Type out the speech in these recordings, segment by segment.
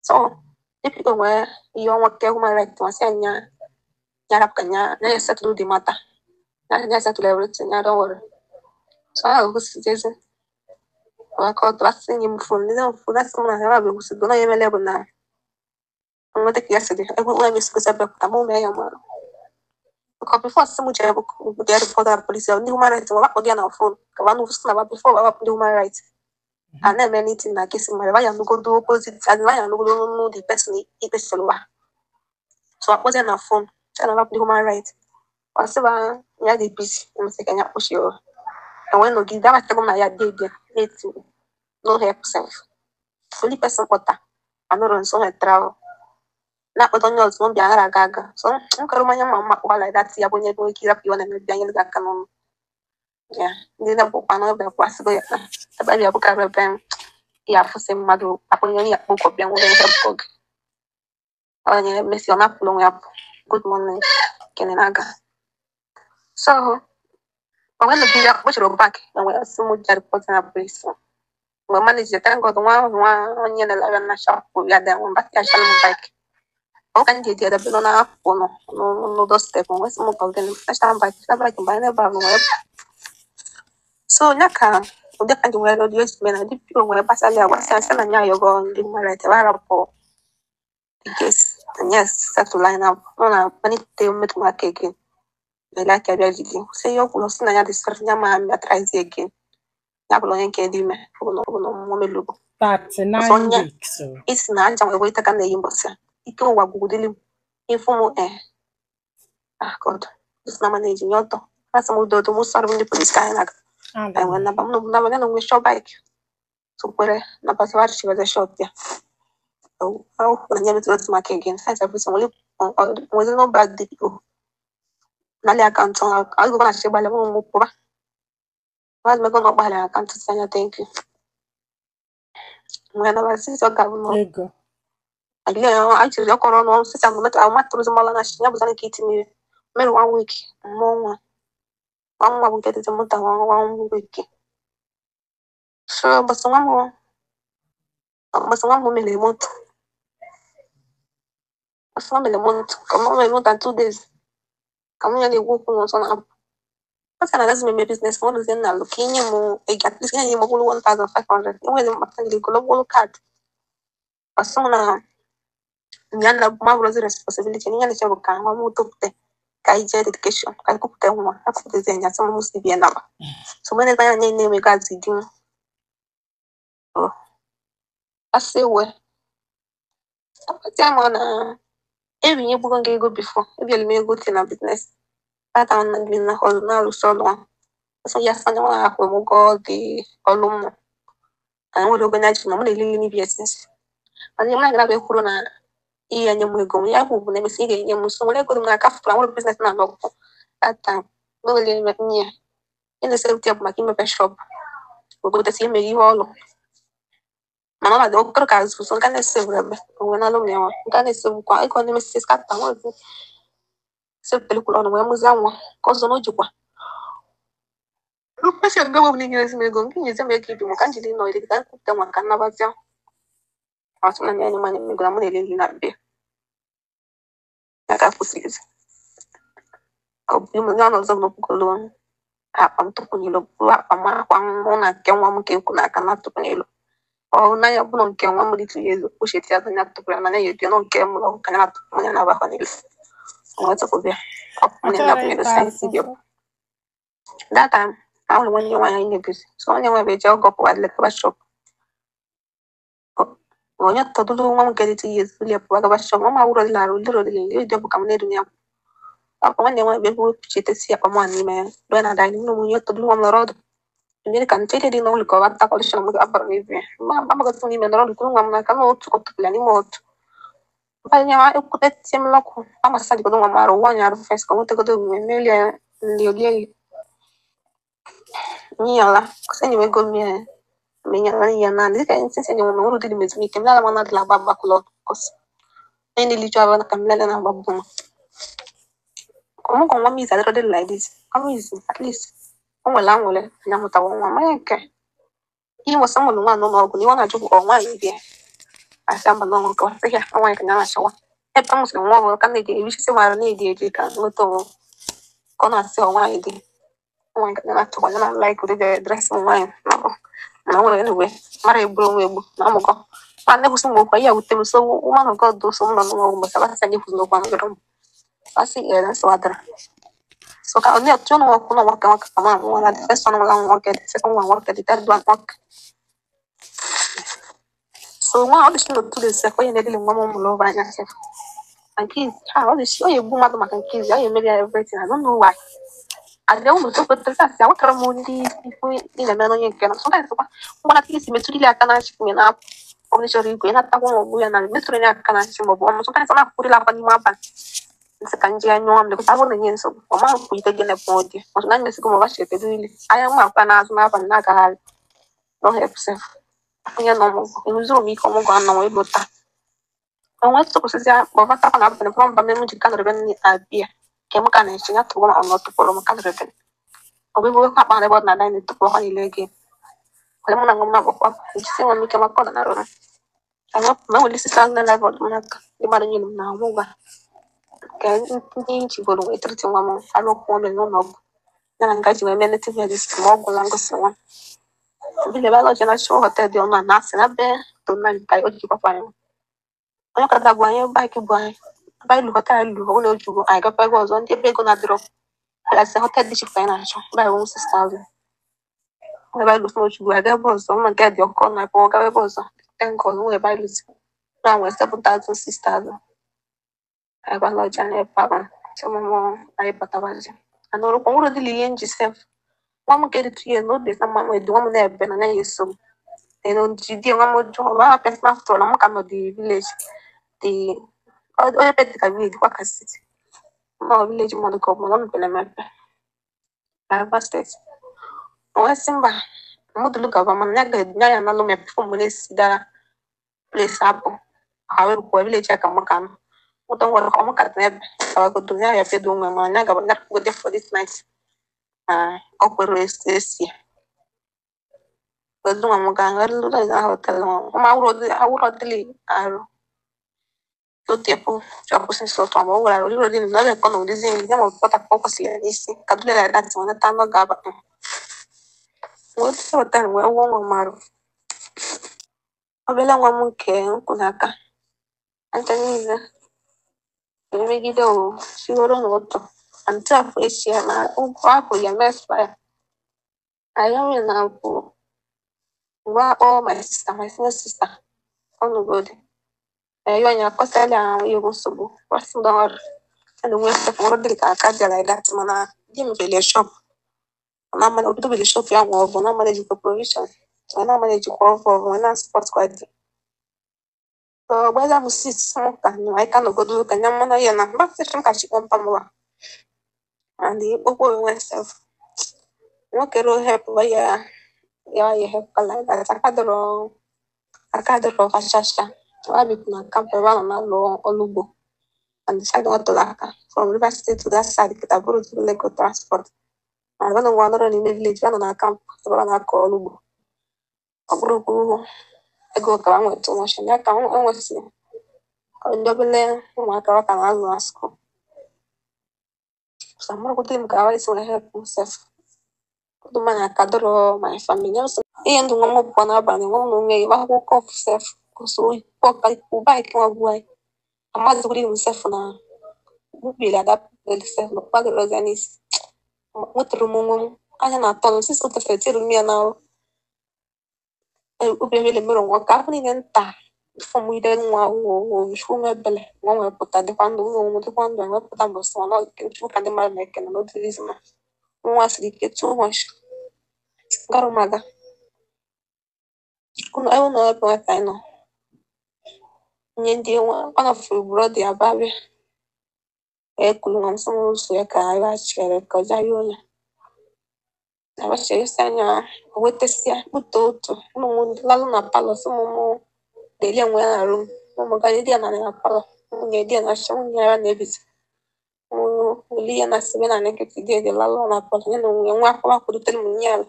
So DPO wee ihe nwoke human rights wasị anya ya rapụ ka nya ya settle the matter, ya settle everything, ya don't worry. So ha ekwusịjezi maka ọtụ asị nye m phone ndị m phone asị m na ha bụ ekwusịgo na ya emele bụ na nweta ka ya si dị ebe nwa m esigosi bịapụta mụ mee ya mara. Because before sị m jere bụ bịa report na polisi ndị human rights nwa akpọ gị ya na phone ka ba nụ sị na ba before ba ndị human rights a na-eme anything na kesi mmadụ ba ya nụgodo opposite and ba ya nụgodo nụ the person ikpe sịrị wa. So akpọzie na phone sị na ndị human rights ọ sị ba ya dị busy emesị ka ya kpụchi o enwee nọgide amatago m na ya dị bịa na-eti no help self only person kpọta anọrọ nso ha travel na-akpọta onye ọzọ bịa ara aga aga so m kọrọ mmanya ma mma kpọwa like that ya bụ onye nwere ike ịrapụ iwe na-eme bịa nyere gị aka n'ọnụ ya ndị na-abụkwa na ọbịa kwasịgo ya na ebe bịa bụkarị ebe m ya afụsị mmadụ akpọnye onye akpọ ụkọ bịa nwere ihe bụkọ gị onye mesi ọ na-apụrụ onwe ya pụ good morning kene na-aga. So onwe nọgide akpọchiri bank na nwere sị m jere report na polisi mgbe manager thank God nwa nwa onye na-elere na shop ya dị nwa mbata ya chalụ m bike ọ ka m ji eji edebe nọ na-apụ nọ n'ụdọ step nwee sị m ka ọ gịnị national bike na bike mgbe anyị na-ebe ahụ nwee. So nya ka ụdị ka ndị nwere ụdị esi mee na DPO nwere gbasara ya gbasara sị na nya ayọgọ ndị human rights ebe arapụ the case and yes settle line up nọ na malite mmetụ m aka again na aka bịa jide sị ihe o kwuru sị na ya dị sorry ya ma mbịa tries again ya bụrụ onye nke dị ime ọ bụ na ọmụmụ melugo ọsọ 39 onye weeks o. isi na aja nwere ite ka na-eyi mbọsị a ike ụwa gwugudili m ịfụ m ah God isi na mana eji nye ọtọ asị m udo udo mụ sọrọ ndị polisi ka anyị na-aga anyị Alụ. nwee naba m naba ya na nwe shọ bike tukwere nabata chibaza shop ya na nye metụrụ otu maka again since everything nwere nwere no bad DPO nalị akaụntụ agụgụ na achịgbalị mụ mụ pụba mmadụ mego na ọgbalị akaụntụ si anya thank you nwee naba sisi ọ ga-abụ na Ego. agile achịrị ọkọrọ ọnụ sisi ahụ metụ ahụ matụrụzi mọla na ya bụzana nke itinye mere one week mụọ nwa nwa nwa bụ nke tete mụta nwa one week. So mbọsị nwa m mbọsị nwa m mere moto mbọsị nwa mere moto ka m mere moto 2 days ka m ya na-ekwu okwu n'ọzọ na-apụ ọ sị na agaghị m eme business ma ọ dụzie nna alụ ka inye m ego at least nye m ọbụrụ 1500 enweghị m mkpata ndị ego lọbụrụ kaadị ọsị m na ya na ma bụrụzi responsibility ya na-eche bụ ka nwa m topụta ka anyị jee dedication ka anyị kwupụta nwa akwupụtazi ya sị m mụ si bịa naba so mgbe na-ebe anya na-enwe gazi di m ọ asị we akpati ama na ebinye gbugo gị ego before ebiela m ego dị na business tata na bi na ọrụ na-alụsị ọrụ ahụ ọsọ ya sị na nwa akwụ m ụgwọ dị ọrụ mmụ na nwere ogo na ji na mụ na-elili n'ibi esinsi mana ihe m na-agara bụ kwuru na ihe nye m ego m ya bụ na emesi ị ga-enye m so nwere ego dị m n'aka fụrụ nwere business na alọkụ that time n'ole nye ya ihe na-esepụta ya bụ maka imepe shop ogotesi ime ihe ọlụ mana ọ na-adị okoro ka azụ so nke na-esebụrụ ebe onwe na alụ m ya nwa nke na-esebụkwa ego na-emesi skata nwere sepụtara ọnụ wee mụzie nwa ka ọzọ na o jikwa mkpesa mgbe ọ bụla inyere m ego nke nyezi m ego ibi m ka m jiri nọ iri ka m kwupụta nwa ka nnabazia asụ na nye manya ego na mụ na-eri nri na bịa ya ka kwụsịrị ọ bụ ya ọzọ bụ n'okpukolo akpa m tụpụ n'ilo bụrụ akpa m akwa mụ na nke nwa m nke nkwu n'aka na tụpụ n'ilo ọ na ya bụrụ nke nwa m dị tụnye elu kpuchite ya ya tụpụrụ ya mana ya ebi nọ nke m ụlọ ka ya na-atụpụ ya na-abakwa n'ilo nwa tụpụ bịa ọ bụ Ọ na chọrọ ya n'ilo ịta sayensị bịa afụfụ. That time ahụrụ nwanne nwaanyị anyị na-egosi so onye nwe bụ eje ọgọ pụwa lekaba shop onye tọdụrụ nwa m nke dị 2 years ụlọ pụwa gaba shop nwa m awụrọ dị arụ lụrụ dị lere dị bụ ka m na-edu ya akpa nwanne nwaanyị bụ ebe chetesi akpa m a n'ime ya dụọ na dining room onye tọdụrụ nwa m nọrọ ọdụ nyere ka nche dị n'ụlọ ka ọ bata kọdishọn m abara m ibe ma agbagọta m n'ime nọrọ ọdụ kwuru nwa m n'aka na otu kọtụpụla n'ime otu mbanye ma ekwute tie m lọkụ amasa dịgodo nwa m arụ nwaanyị arụ fes ka o nwetagodo omume melie ya nli olie nyala kusenye ego mie minyala ya na ndika insisi nyi mume urudi limezimike mlala mwana dla baba kulo kosi nini licho abana kamlala na babu omu kwa mami za rode like this mami is at least onwele anwele anya mụtawa nwa manya nke ihe nwesa mụrụ nwa nọ n'ọgụ na iwe na-ajụ bụ ọnwa anyị bịa Asị mba na nwoke ọ sị ya nwaanyị ka ya na-achọwa. Ebe m sịrị nwa ọbụla ka na-eji erisi mara na-eji eji ka nweta onwe ka ọ na-asị ọ nwaanyị dị nwaanyị ka ya na-achọkwa ya na like ụdị dresị nwaanyị na ọ mana nwere anyway mara egburu onwe egbu na amụkọ ma nne kwụsị m okwu ya wute m so woman of God so m nọ n'ụlọ mgbe sabasị anyị kwụsị n'okwu ahụ m asị ya na nsogbu adịrọ. So ka onye ọtụtụ nwoke na nwoke nwoke ka ma nwa na the first one nwa nwoke, the second one nwoke, the third one nwoke. So nwa ọ dị shi n'otu dị sef onye na-edili nwa m mụrụ ụba anya sef. Ma nke izi ha ọ dị shi onye egbu mmadụ maka nke izi ọ ya emeri ya everything. I don't know why. Adịrị ụmụ tó kwetara asị awụtara m ndị ifu ị na-eme n'onye nke na sometimes kwa mgbanaka isi metụrụ ile aka na nchị mgbe na-apụ ọ bụrụ chọrọ igwe na-atakwa ma ọ bụ ya na metụrụ ya aka na nchị maọbụ ọmụ sometimes ọ na-akwụrịla akwa n'ime abalị nsị ka nje ya nyụọ m lekọta abụrụ na-enye nsogbu ọ maghị kwụ ite gị na-ekwu ụdị ọtụ na mmesigo ma ọ bachi ekedo ile anya mma akwa n'azụ n'abalị na-agagharị no help sef onye nọ ọmụgwọ enwezuru m ike ọmụgwọ anọ wee lụta onwe tụkwasịzi kpọbatakwa na abalị kpọọ mba mmemme ji kanọrọ ebe abịa nke m ka na-eche ya tụrụ m ọnụ tụpụrụ m kanọrọ ebe ọ bụ ebe akpa na ebe ọ dị na daịnị tụpụrụ ha niile gị wale mụ na nwa m na-agbakwa ejisi nwa m ike maka ọ danarụrụ m enwere isi sa na laịf ọdụ m n'aka ndị mmadụ nyere m na ọmụgwọ ka ndị nchigoro wee tụrụtụ nwa m arụ ụkwụ o mere n'ụlọ ọgwụ ya na nga ji wee mee native medicine ma ọgwụ na ngosi nwa bile ba lọje na show hotel dị ọnụ a na-asị na be tona nka o jikwakwa anyị onye ọkada bụ anyị baịkị bụ anyị baịlụ hotel lụ ọ na ojugo anyị gakwa ebe ọzọ ndị ebe ego na-adịrọ asị hotel dị chip ka anyị na-achọ baị wụ 6,000 onye baịlụ sị na ojugo anyị gaa ebe ọzọ ụlọ nke dị ọkọ na ebe ọ gawa ebe ọzọ thank God nwere baịlụ si na nwere 7,000 6,000 anyị gwa lọje anyị ebe ahụ chọmụmụ anyị batabazi ana ọrụkwa nwere ụdị ihe nji sef nwa m nke dị 2 years na obi na mma nwere nwa m na-ebe na ya eso m. Then jide nwa m jụọ wa person after all, m ka nọ the village the onye pe dịka village kwa ka city ma ọ village mmadụ ka ọ bụ na ọ mepere emepe na Rivers State. O wee sị mba mmadụ gaba mana ya ga-enye ya n'alụ m ya before m na-esi dara place apụ ha wee rukwa village ya ka m ka nọ ụtọ nwere ka ọ mụ ka dị n'ebe abagodo ya ya pedo onwe mana ya gaba ya gode for this night na ọ kwere esi esi ya pẹ̀lú àwọn gàngán lórí hotel wọn wọn máa wúrọ̀ délé àárọ̀ tó tẹ̀ fún ṣàkóso sọ̀tọ̀ àwọn wúrọ̀ àrò rírọ̀ délé lọ́rẹ̀ kan náà òdìsí ní àwọn pátá kọ́kọ́ sílẹ̀ ní sí kàdúlẹ̀ láì láti wọn tá náà gàbà wọn tí hotel wọn wọ́n wọn máa rò obele nwa m nke nkwụ n'aka aja niile emegide o siworo n'ụtọ antị afọ echi ya na ụgwọ apụ ya mespa ya anyị nwere na bụ mgbe akpọ my sister, my senior sister ọnụgodi ẹyọ yẹn akọsílẹ̀ àwọn yòókù nsogbu wọ́n sì dán ọrẹ ẹni wọ́n ṣe fún ọdún ka aka dị like that mana di m bele shop na mana obido bele shop ya nwa ọbụ na mana ejikwa provision na mana ejikwa ọbụ ọbụ na sport kwa dị so gbaza m six m ka nụ anyị ka nọgodo ka nya mana ya na mba sị m ka chikpọ mpa m wa and ikpokpo onwe sef nwoke ro help ya ya ya help ka like that aka dọrọ aka dọrọ kachasha wa bikwu na kamp ebe a nọ na-alụ ọrụ ugbo and the side wọn tọrọ aka from Rivers State to that side kịta bụrụ to Lagos transport and ebe nwa nọrọ n'ime village a nọ na kamp ebe a na-akọ ọrụ ugbo ọ bụrụkwu ego ka ha nweta ụmụchi ya ka o nwesị ndị obele ụmụaka ka na-azụ na skuul so amarakwute m ka ha esi wee help m sef ndụ mmanya aka dọrọ my family ya so ihe ndụ nwa m pụọ n'abalị nwa m na onwe ya akwụkwọ kọf sef so ọka ụbaik nwa bụ anyị amazikwuru m sef na mkpiri ada sef na kpadoro ya n'isi nwetara m onwe m anya na-atọ m sisi ụtụtụ etiru m ya n'arụ obi ebele mere nwa ka afọ niile nta fọm ide nwa chukwu m ebele nwa nwee pụta dịkwa ndụ nwa onwe dịkwa ndụ enwepụta mbọsị nwa chukwu ka ndị mmadụ na-ekene na odirizi ma nwa siri ike too much garụ m aga ebe ụlọ ebe nweta anyị nọ nye ndị nwa one of your brother ababịa ekulu nwa m sị m ụzọ ya ka anyị bachere ka ọ jaa ya onye abachere isi anya wetasịa kpụta otu ụmụ m lalụ na palọ sị m mụ delie nwe ya na rum ụmụ ga di ya na na palọ nwunye di ya na achọ nwunye ya na-ebizi wuli ya na sibe na nkịtị di ya dị lalụ na palọ ya na onwe nwa akwụkwọ akwụdotere m nye ala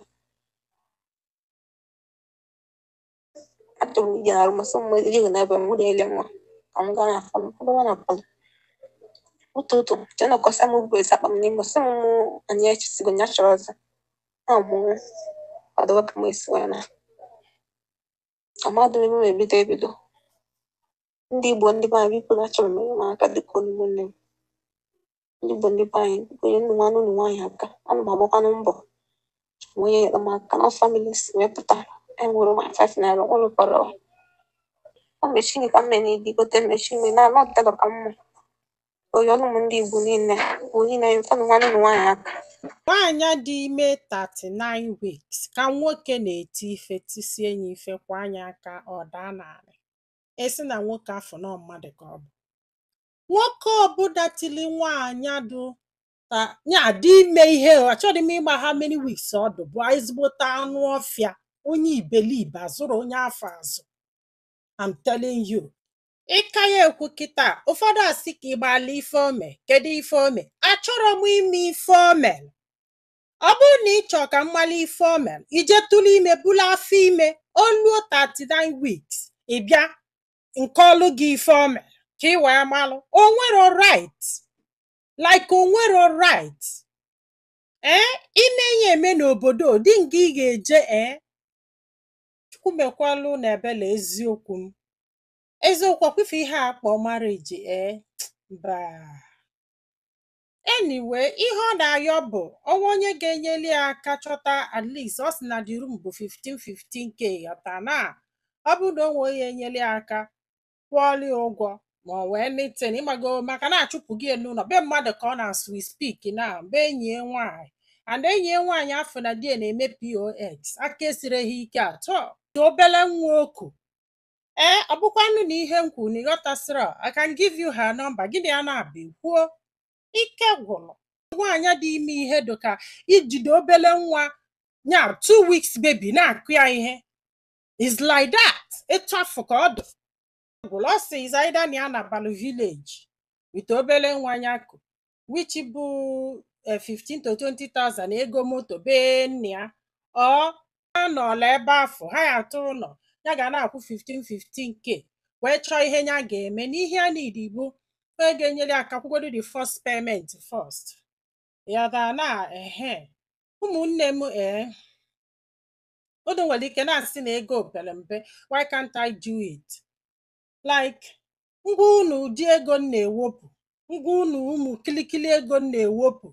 Achọrọ m ije na room, sị m ije n'ebe m na-ele nwa ka m gaa na palọ, gawa na palọ. Ụtụtụ chenọkọsị m bụ esi akpa m n'ime, sị m mụ anyị echesigo nya chọrọ ọzọ na mụ kwadobe ka m esi wee na amadụ m ebe m ebido ebido. Ndị Igbo, ndị be anyị, biko, na-achọrọ m enyemaka dịka ụmụnne m. Ndị Igbo, ndị be anyị, biko, nye nwanne unu nwaanyị aka. Ana m agbakwanụ mbọ onye nyere m aka na family si wee pụta. Enwere m ₦5 ụlọ kpọrọ ọ machine ka m mere gote machine na anọtelọ ka mma. Oyọlụ m ndị Igbo niile, Igbo niile, nyefenụ nwanne unu nwaanyị aka. Nwaanyị dị ime 39 weeks ka nwoke na-eti ife, tisie ya ife, kwa anya aka, ọ daa n'ala. Esi na nwoke afọ nọ mmadụ ka ọ bụ nwoke ọbụla tili nwaanyị dụ ta ya dị ime ihe. Achọghị m ịma how many weeks ọ dị, bụ ezigbote anụ ọfịa, onye iberibe, azụrụ onye afọ azụ. I'm telling you, ịka ya ekwu kịta, ụfọdụ asị ka ịgbala ife ome. Kedu ife ome? Achọrọ m ime ife ome. Ọ bụrụ na ị chọọ ka mmali ife ome, ije tụrụ ime, bulu afọ ime, oluo 39 weeks, ị bịa nke ọlụ gị ife ome ka ị wee malụ. O nwero right, like o nwero right. Ee, ime ya eme n'obodo dị nga ị ga-eje. Ee, Chukwu mekwalụ na ebele. Eziokwu m, eziokwu, ọkwife ihe a kpọ marriage. Ee, mba. Anyway, ihe ọ na-ayọ bụ ọnwa onye ga-enyeli ya aka chọta at least. Ọ sị na the room bụ 15 15K, ghọta na ọ bụrụ na o nwee onye enyeli ya aka kwụọla ya ụgwọ ma ọ wee anything, ịmago, maka na achụpụ gị n'ụlọ be mmadụ ka ọ na-asụ. We speak now, be enyi ya nwaanyị and enyi ya nwaanyị afọ na di ya na-eme POS, aka esiri ha ike atọ obele nwa oku. Ee, ọ bụkwanụ na ihe m kwuru na ịghọtasịrọ, I can give you her number. Gịnị ya na-abịa kwuo ike gwụrụ nwaanyị dị ime ihe dị ka ijide obele nwa nya 2 weeks baby na-akụ ya ihe is like that. Etu afọ ka ọ dị gwụrụ. Ọ sị is either na ya nabalụ village with obele nwa ya kụ, which bụ 15 to 20,000 ego moto bee nne ya, ọ nọọla ebe afọ ha ya atụ ụlọ, ya ga na-akwụ 15 15K wee chọọ ihe ya ga-eme n'ihe a need bụ onye ga-enyere aka kwụgodo the first payment first ya da na. Ehe, ụmụnne m, ee, unu nwere ike na-asị na ego pere mpe. Why can't I do it? Like ngwa unu ụdị ego m na-ewepụ, ngwa unu ụmụ kilikili ego m na-ewepụ,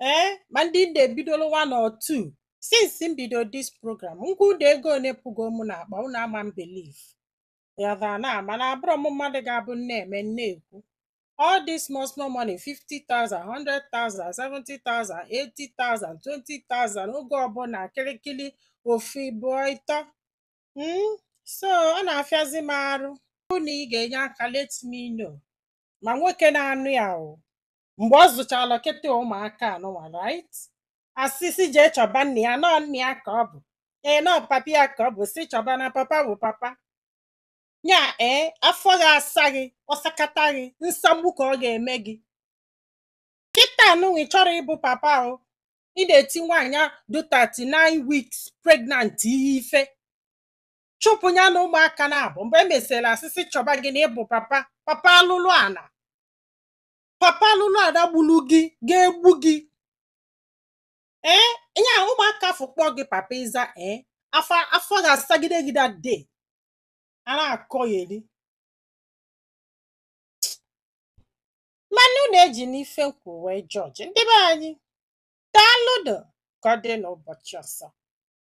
ee, ma ndị na-ebidoro one or two since m bido this program, ngwa unu ego one pụgo m n'akpa, unu ama m believe ya da na. Mana abụrọ m mmadụ ga-abụ nne eme nne ekwu all this small small money, 50,000, 100,000, 70,000, 80,000, 20,000, oge ọbụla kirikiri ofu ịbụọ ịtọ. So ọ na-afịazi m arụ. Ọ na ị ga-enye aka, let me know. Ma nwoke na-anụ ya o mgbe ọ zụchala kịta ụmụaka anụnwa, right, asịsị jee chọba nna ya, nọọ nna ya ka ọ bụ, ee, nọọ papa ya ka ọ bụ, si chọba na papa bụ papa nya. Ee, afọ ga-asa gị, ọsakata gị nsagbu ka ọ ga-eme gị kịta anụnwa. Ị chọrọ ịbụ papa o, ị na-eti nwaanyị dị 39 weeks pregnant ihe ife, chụpụ ya na ụmụaka na-abụ. Mgbe e mesịrị, asịsị chọba gị na ịbụ papa. Papa alụlụ ana, papa alụlụ ada gburu gị, ga-egbu gị. Ee, nya ụmụaka afọ kpọọ gị papa, ịza ee, afọ afọ ga-asagide gị that day, a na-akọ ya eri. Mana unu eji n'ife nkwu wee jọji ndị be anyị. Daalụnụ, ka ọ dị n'ụbọchị ọzọ.